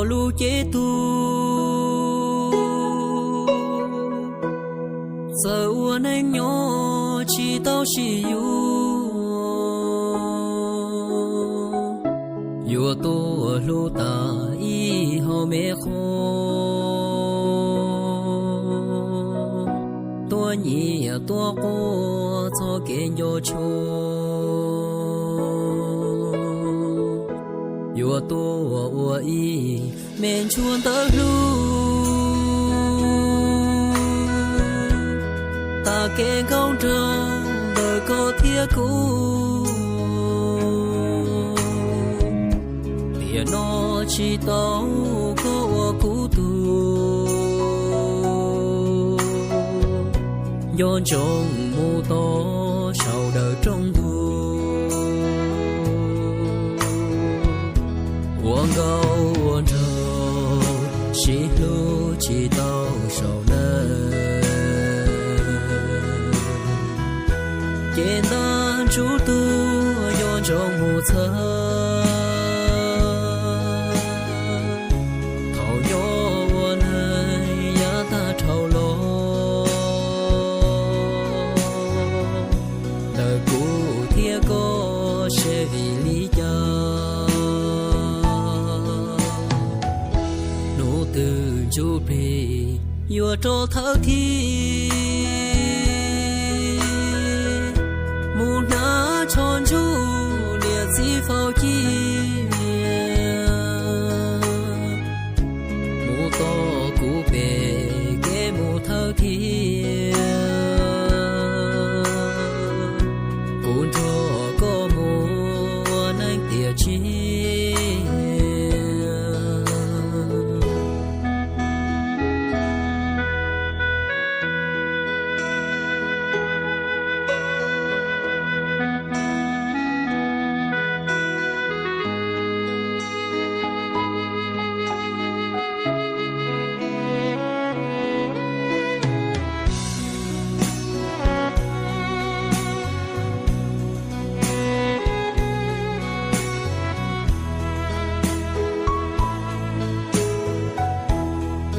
lub cev tug. Txawm ua neej nyob tsis tau sib yuav, yuav tuaj hlub tas ib hom me qhua, tuaj nyiam tuaj quaj txog kev nco tshua, yuav tuaj ua ib me ntsuag ntawv hlub, tas kev nkauj nraug ntawm koj thiab kuv. Tiam no tsis tau koj ua kuv tug, nco ntsoov mus tod saum dawm rooj ntug. Ua nkauj ua nraug sib hlub tsis tau saum dawm, ces ntab ntsuj tuag nco ntsoov mus txhawb. Thaum nyob ua neej yav tag dhau los, ntawm kuv thiab koj seb vim li cas, hnub twg ntsuj plig yuav rov thawb thiab, mus hnav tsho ntsuj niam txiv faus cia, mus tom kuv pem kev mus thawb thiab, kuv nrog koj mus ua neej tiam tsiaj.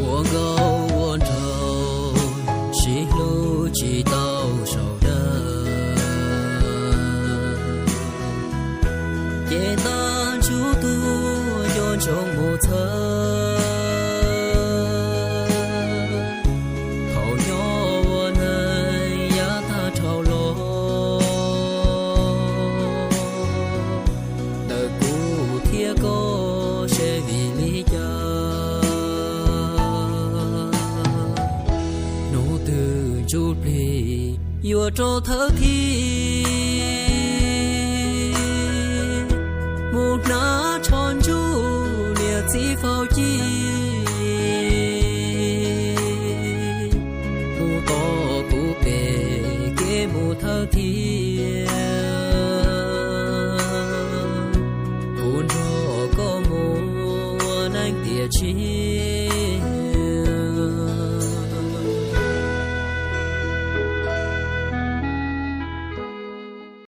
Ua nkauj ua nraug sib hlub tsis tau saum dawm, ces ntab ntsuj tuag nco ntsoov mus txhawb. Thaum nyob ua neej yav tag dhau los, ntawm kuv thiab koj seb vim li cas, hnub twg ntsuj plig yuav rov thawb thiab, mus hnav tsho ntsuj niam txiv faus cia, mus tom kuv pem kev mus thawb thiab, kuv nrog koj mus ua neej tiam tsiaj.